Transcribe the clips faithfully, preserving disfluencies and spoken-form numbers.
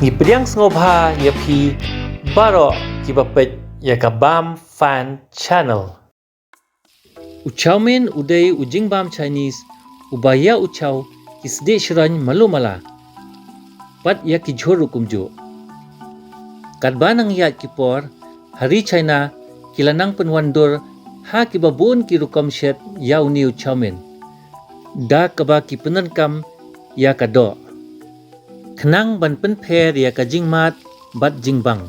Ngi pdiang sngewbha ïa phi baroh kiba peit ïa ka Bam Fan Channel. U chow mein u dei u jingbam Chinese uba ïa u chow ki sdieh shroin malu mala bad ïa ki jhur ruh kumjuh. Katba nang ïaid ki por, ha ri China ki la nang pynwandur ha kiba bun ki rukom shet ïa une u chow mein, da kaba ki pyndonkam ïa ka doh, khnang ban pynpher ïa ka jingmad bad jingbang.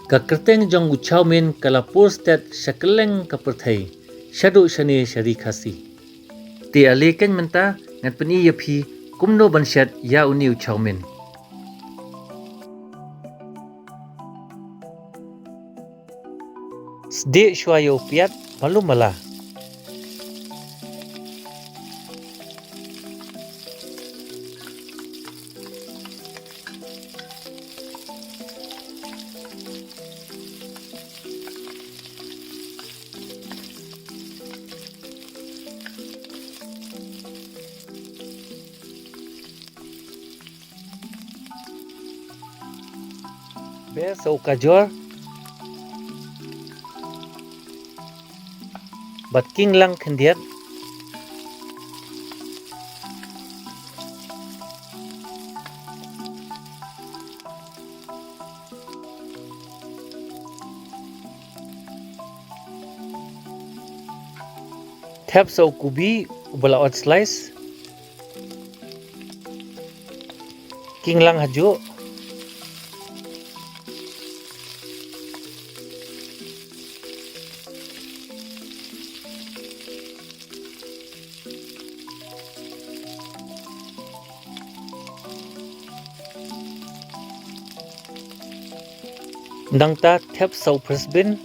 Ka kyrteng jong u chow mein ka la pur stet sha kylleng ka pyrthei, shaduh shane sha ri Khasi. Te ale keiñ mynta ngan pyni ïa phi kumno ban shet ïa une u chow mein. Sdieh shuwa ïa u piat malu mala. Ber sa u kajor bad king lang khyndiat. Thep sa u kubi uba la ot slice. King lang hajuh. Nangta thep sa u french bean.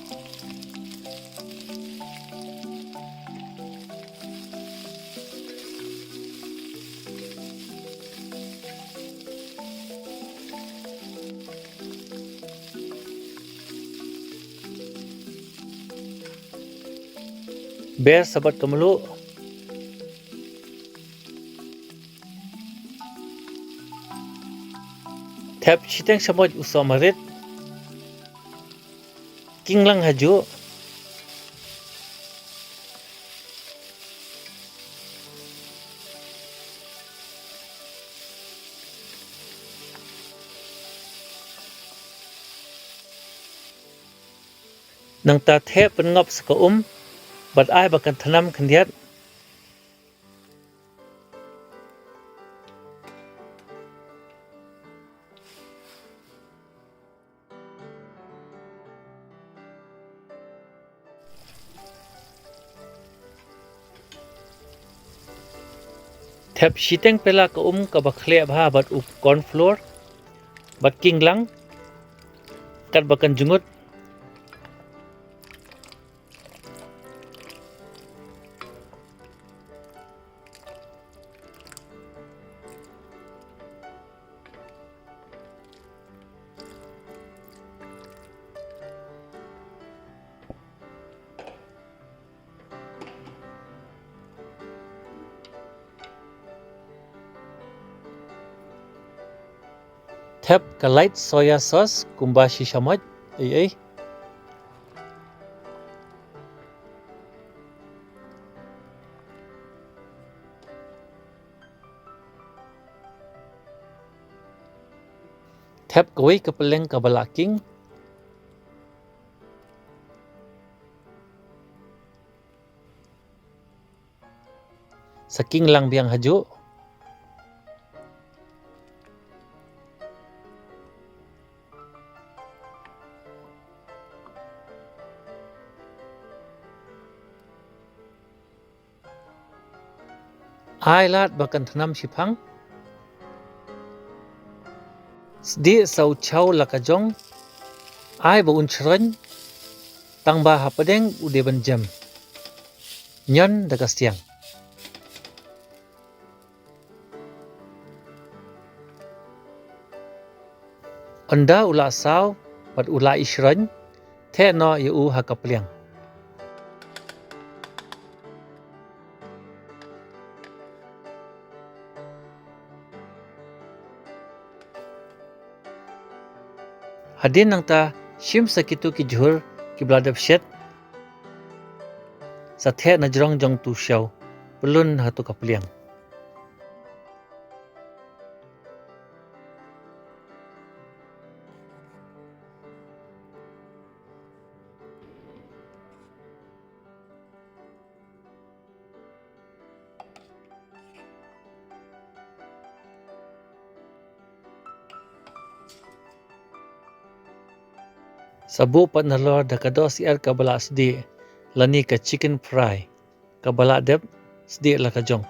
Ber sa bad ka mluh. Thep shiteng shamoit u sohmarit. King lang hajuh. Nangta thep pynngop sa ka um bad ai ba kan thnam khyndiat. Thep shiteng pela ka um kaba khleh bha bad u corn flour bad king lang katba kan jngut. Thep ka light soya sauce kumba shi shamoit ei ei. Thep kawei ka pylleng kaba la king. Sa king lang biang hajuh. Ai lad ba kan thnam shiphang. Sdieh sa u chow la ka jong. Ai ba un shroin. Tang ba hapdeng u dei ban jem. Nion da ka stiang. Ynda u la saw bad u la i shroin, theh noh ïa u ha ka pliang. Hadien nangta, shim sa kito ki jhur kiba la dep shet. Sa theh na jrong jong uto u shaw, pyllun ha kato ka pliang. Sa buh pat nalor da ka dohsyiar kaba la sdieh, lane ka chicken fry, kaba la dep sdieh la ka jong.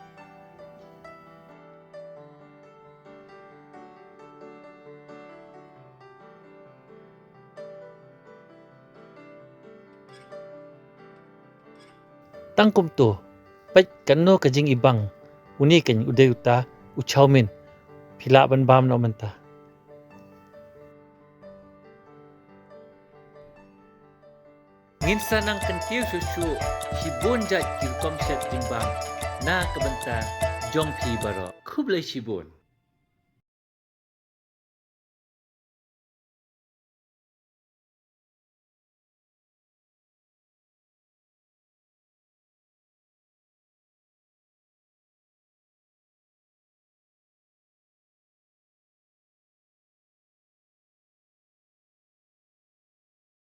Tang kumto, peit kano ka jingibang, une keiñ u dei uta u chow mein, phi lah ban bam noh mynta. Ngin sa nang kyntiew shuh shuh shibun jait ki rukom shet jingbam na ka bynta jong phi baroh. Khublei shibun.